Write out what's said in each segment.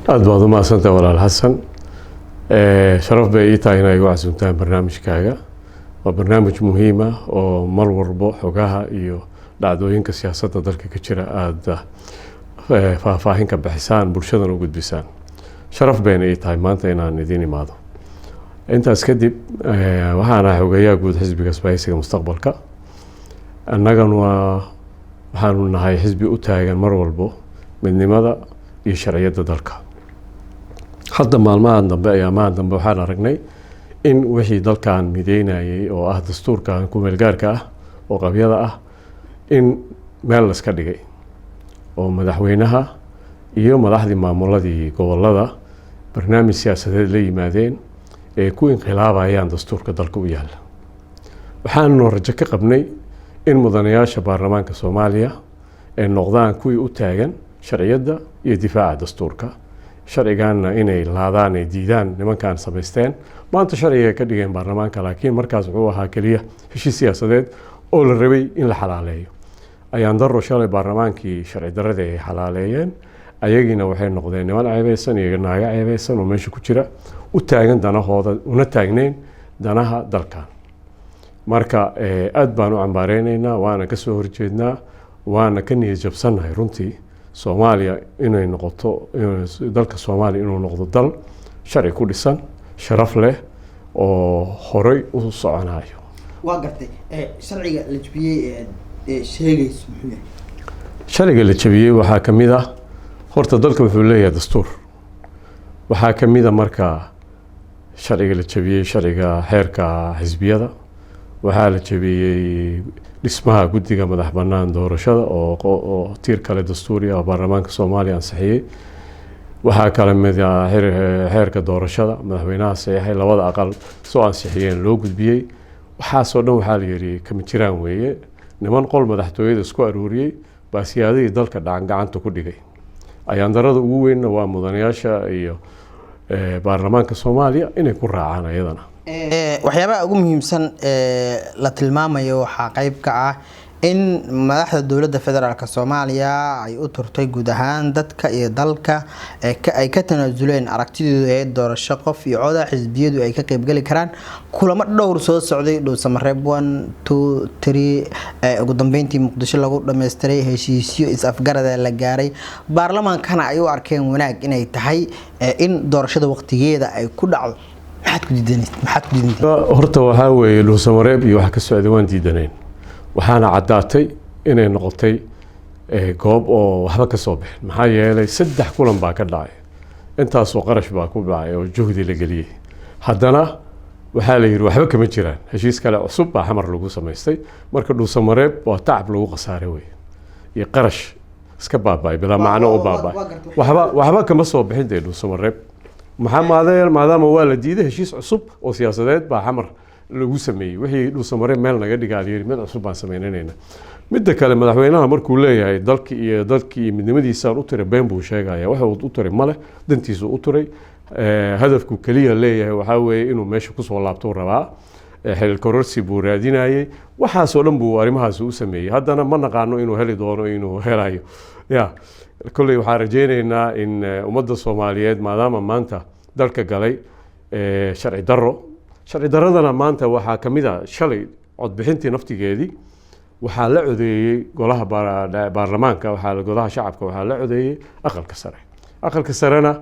Aada baad u mahadsantahay, walaal Xasan. Sharaf bay ii tahay inay igu casuumtaan barnaamijkaaga. Waa barnaamij muhiim ah oo mar walbo xogaha iyo dhacdooyinka siyaasadda dalka ka jira aada faahfaahin ka bixisaan, bulshadana u gudbisaan. Sharaf bayna ii tahay maanta inaan idiin imaado. Intaas kadib, waxaan ahay xogeyaha guud xisbiga Isbahaysiga Mustaqbalka. Annagan waa waxaanu nahay xisbi u taagan mar walbo midnimada iyo sharciyadda dalka. Hadda maalmahan dambe, ayaamahan dambe, waxaan aragnay in wixii dalkan mideynayay oo ah dastuurkan kumeelgaarka ah oo qabyada ah in meel laska dhigay, oo madaxweynaha iyo madaxdii maamuladii gobolada barnaamij siyaasadeed la yimaadeen ee ku inqilaabayaan dastuurka dalka u yaalla. Waxaanu rajo ka qabnay in mudanayaasha baarlamaanka Soomaaliya ay noqdaan kuwii u taagan sharciyadda iyo difaaca dastuurka, sharciganna inay laadaan ay diidaan nimankan samaysteen. Maanta sharciga ka dhigeen baarlamaanka, laakiin markaas wuxuu ahaa keliya heshiis siyaasadeed oo la rabay in la xalaaleeyo. Ayaan daro, shalay baarlamaankii sharci daradii ay xalaaleeyeen, ayagiina waxay noqdeen niman ceebeysan iyo naaga ceebeysan oo meesha ku jira, u taagan danahooda, una taagneyn danaha dalkan. Marka aad baan u cambaareyneyna, waana kasoo horjeednaa, waana ka niyad jabsannahay runtii. Soomaaliya inay noqoto, dalka Soomaaliya inuu noqdo dal sharci ku dhisan, sharaf leh oo horey u soconayo. Waa gartay. Sharciga la jabiyey ee sheegayso muxuu yahay? Sharciga la jabiyey waxaa ka mid ah, horta dalka wuxuu leeyahay dastuur. Waxaa ka mid a marka sharciga la jabiyey sharciga xeerka xisbiyada. Waxaa la jabiyey dhismaha guddiga madax bannaan doorashada oo tiir kale dastuuri ah oo baarlamaanka Soomaaliya ansixiyey. Waxaa kale mid ah xeerka doorashada madaxweynaha saxiixay, labada aqal soo ansixiyeen, loo gudbiyey. Waxaasoo dhan waxaa la yidhi kama jiraan weeye. Niman qol madaxtooyada isku aruuriyey baa siyaadadii dalka dhacan gacanta ku dhigay. Ayaan darada ugu weynna waa mudanayaasha iyo baarlamaanka Soomaaliya inay ku raacaan ayadana. Waxyaabaha ugu muhiimsan ee la tilmaamayo waxaa qeyb ka ah in madaxda dowladda federaalk Soomaaliya ay u turtay guud ahaan dadka iyo dalka, ay ka tanaasuleen aragtidoodu ee doorasho qof iyo coda, xisbiyadu ay ka qeybgeli karaan. Kulamo dhowr soo socday, Dhuusamareeb 1, 2, 3, ugu dambeyntii Muqdisho lagu dhammaystiray, heshiisyo is-afgarada la gaaray, baarlamaankana ay u arkeen wanaag inay tahay in doorashada waqtigeeda ay ku dhacdo. Maxaad ku diidanaysa? Maxaad ku diidanaysa? Horta waxaa weeye, Dhuusamareeb iyo waxa ka socday waan diidaneen, waxaana caddaatay inay noqotay goob oo waxba ka soo bixin. Maxaa yeelay, saddex kulan baa ka dhacay, intaasoo qarash baa ku dhacay oo juhdi la geliyey, haddana waxaa la yidhi waxba kama jiraan. Heshiis kale cusub baa Xamar lagu samaystay. Marka Dhuusamareeb waa tacab lagu khasaaray wey iyo qarash iska baaba'ay, bilaa macno u baaba'ay. Waxba kama soo bixin dee Dhuusamareeb. Maxaa maadaama waa la diiday, heshiis cusub oo siyaasadeed baa Xamar lagu sameeyey. Wixii Dhuusamareeb meel naga dhigaa la yidhi, mid cusub baan sameynanayna. Midda kale, madaxweynaha markuu leeyahay dalki iyo dadkii iyo midnimadiisaan u tiray, been buu sheegaya. Waxa uu u tiray male, dantiisu u tiray. Hadafku keliya leeyahay waxaa weeye inuu meesha kusoo laabtou rabaa. Xilil kororsi buu raadinayey. Waxaasoo dhan buu arrimahaasi u sameeyey. Haddana ma naqaano inuu heli doono, inuu helayo. Ya kolley waxaan rajaynaynaa in ummadda Soomaaliyeed, maadaama maanta dalka galay sharci darro, sharci darradana maanta waxaa ka mid a shalay codbixintii naftigeedii waxaa la codeeyey golaha baarlamaanka, waxaa golaha shacabka waxaa la codeeyey aqalka sare. Aqalka sarena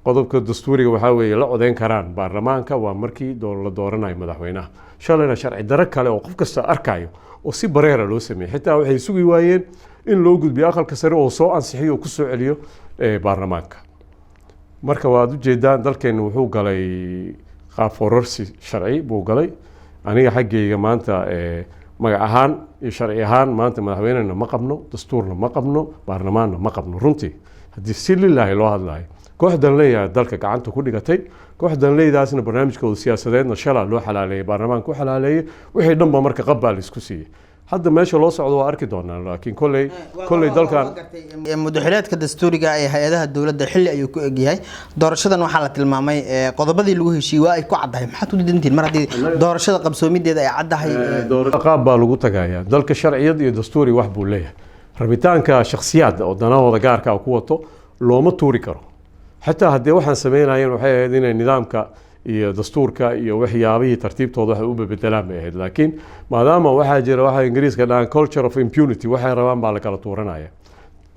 qodobka dastuuriga waxaa weeye la codeyn karaan baarlamaanka waa markii la dooranayo madaxweynaha. Shalayna sharci darro kale oo qof kasta arkayo oo si bareera loo sameeyey, xitaa waxay sugi waayeen in loo gudbiyo aqalka sare oo soo ansixiyo oo kusoo celiyo baarlamaanka. Marka waad ujeedaan, dalkeennu wuxuu galay qaab fororsi sharci buu galay. Aniga xaggayga maanta magac ahaan iyo sharci ahaan maanta madaxweynena ma qabno, dastuurna ma qabno, baarlamaanna ma qabno. Runtii haddii si lilaahi loo hadlayo, kooxdan leeyahay dalka gacanta ku dhigatay, kooxdan leeydaasna barnaamijkooda siyaasadeedna shalaa loo xalaaleeyey, baarlamaanka u xalaaleeyey. Wixii dhanba marka qab baa la isku siiyey. Hadda meesha loo socdo waa arki doonaa, laakiin kolley dalkan Muddaxileedka dastuuriga ee hay-adaha dowladda xilli ayuu ku egyahay. Doorashadan waxaa la tilmaamay qodobadii lagu heshiiyey waa ay ku caddahay. Maxaad ku diidantihiin mar haddii doorashada qabsoomideeda ay caddahay? Qaab baa lagu tagayaa. Dalka sharciyad iyo dastuuri wax buu leeyahay. Rabitaanka shakhsiyaadda oo danahooda gaarka ah ku wato looma tuuri karo. Xataa haddii waxaan sameynayeen, waxay ahayd inay nidaamka iyo dastuurka iyo waxyaabihii tartiibtooda waxay u bebedelaan bay ahayd. Laakiin maadaama waxaa jira waxa Ingiriiska dhahaan culture of impunity, waxay rabaan baa la kala tuuranaya.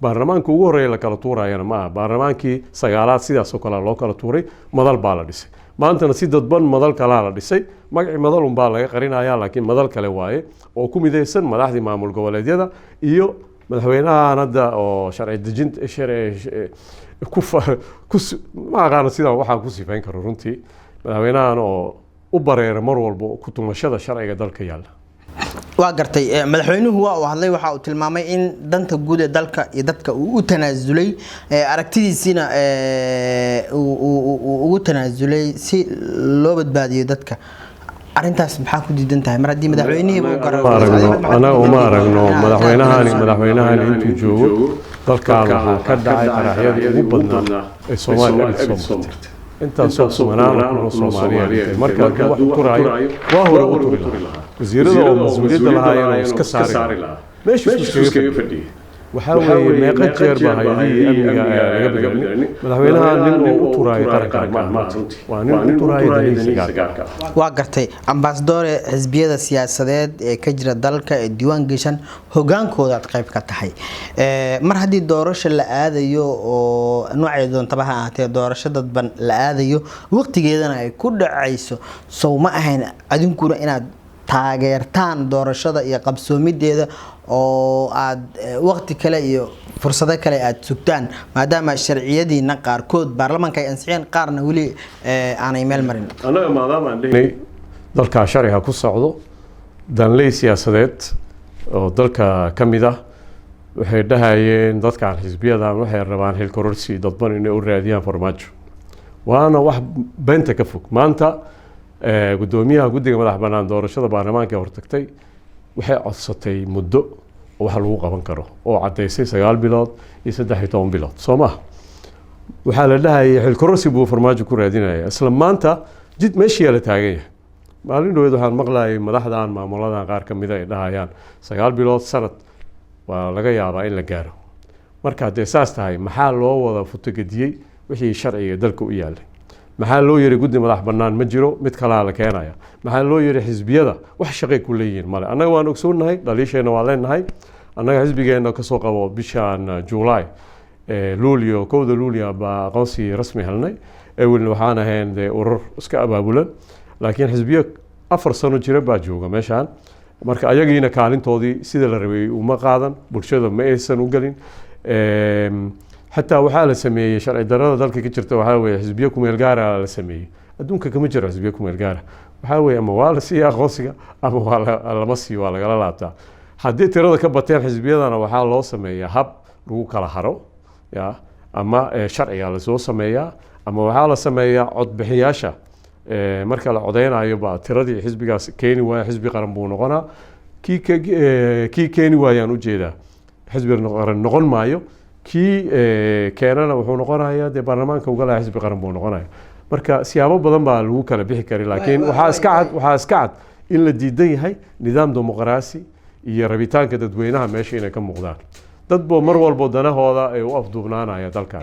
Baarlamaanka ugu horreeya la kala tuurayana ma aha. Baarlamaankii sagaalaad sidaas oo kale loo kala tuuray, madal baa la dhisay. Maantana si dadban madal kalaa la dhisay. Magacii madal unbaa laga qarinaya, laakiin madal kale waaye oo ku midaysan madaxdii maamul goboleedyada iyo madaxweynahan hadda oo sharci dejinta sharci ku ku ma aqaano sidaan waxaan ku sifayn karo runtii, madaxweynahan oo u bareera mar walba ku tumashada sharciga dalka yaalla. Waa gartay. Madaxweynuhu waa uu hadlay. Waxa uu tilmaamay in danta guud ee dalka iyo dadka uu u tanaasulay, aragtidiisiina uu ugu tanaasulay si loo badbaadiyo dadka. Arrintaas maxaa ku diidan tahay, mar haddii madaxweynihii uu Ma aragno, anaga uma aragno. Madaxweynahani intuu joogo dalkan waxaa ka dhacay qaraxyadii ugu badnaa ee Soomaaliya abid soo martay. Intaasoo kumanaan kun oo Soomaaliya dhintay. Marka hadduu wax turaayo, waa hore u turi lahaa. Wasiirada oo mas-uuliyadda lahaayeen oo iska saari lahaa, meeshiisuu iskaga fadhiyay. Waxaa weeye, meeqa jeer baa hay-adihii amniga laga bedelin? Madaxweynaha nin oo u turaayo qarankan ma aha runtii, waa nin u turaayo danihiisa gaarka ah. Waa gartay, ambasadore. Xisbiyada siyaasadeed ee ka jira dalka ee diiwaan geshan, hogaankooda aad qayb ka tahay. Mar haddii doorasho la aadayo, oo noocay doontaba ha ahaatee, doorasho dadban la aadayo, waqtigeedana ay ku dhacayso, sow ma ahayn adinkuna inaad taageertaan doorashada iyo qabsoomideeda, oo aad waqti kale iyo fursado kale aad sugtaan, maadaama sharciyadiina qaarkood baarlamaanka ay ansixiyeen, qaarna weli aanay meel marin? Annaga maadaama aan leeyahay dalkaa sharciga ku socdo, danley siyaasadeed oo dalka ka mid ah waxay dhahayeen dadkan xisbiyadan waxay rabaan xilkororsi dadban inay u raadiyaan Farmaajo, waana wax beenta ka fog. Maanta guddoomiyaha guddiga madax bannaan doorashada baarlamaanka ee hortagtay waxay codsatay muddo oo wax lagu qaban karo, oo caddaysay 9 bilood iyo 13 bilood, soo maha? Waxaa la dhahayay xilkororsi buu Farmaajo ku raadinaya. Isla maanta jid meeshiyaa la taagan yahay. Maalin dhaweed waxaan maqlayay madaxdan maamuladan qaar ka mida ay dhahayaan 9 bilood, sanad waa laga yaabaa in la gaaro. Marka haddee saas tahay, maxaa loo wada futogediyey wixii sharciga dalka u yaalay? Maxaa loo yiri guddi madax bannaan ma jiro, mid kalaa la keenaya? Maxaa loo yiri xisbiyada wax shaqay ku leeyihiin male? Annaga waan ogsoonnahay, dhaliisheenna waa leenahay. Annaga xisbigeenna kasoo qabo bishan July, Luulyo, 1da Luulya baa aqoonsi rasmi helnay. Ewelna waxaan ahayn dee urur iska abaabulan, laakiin xisbiyo 4 sano jira baa jooga meeshaan. Marka ayagiina kaalintoodii sida la rabay uma qaadan, bulshada ma aysan u gelin. Xataa waxaa la sameeyey sharci darada dalka ka jirta. Waxaa weeye, xisbiyo kumeel gaara la sameeyey. Adduunka kama jiro xisbiyo kumeel gaara. Waxaa weeye, ama waa la siiya aqoonsiga ama waa lama siiyo, waa lagala laabtaa. Haddii tirada ka bateen xisbiyadana, waxaa loo sameeyaa hab lagu kala haro ya, ama sharciga lasoo sameeyaa, ama waxaa la sameeyaa codbixiyaasha. Marka la codeynayo baa tiradii xisbigaas keeni waaya, xisbi qaran buu noqonaa. Kii keeni waayaan ujeedaa, xisbi qaran noqon maayo. Kii keenana wuxuu noqonayaa dee baarlamaanka ugalaya, xisbi qaran buu noqonaya. Marka siyaabo badan baa lagu kala bixi kari, laakiin waxaa iska cad in la diidan yahay nidaam dimuqraasi iyo rabitaanka dadweynaha meesha inay ka muuqdaan. Dad boo mar walbo danahooda ay u afduubnaanaya dalkan.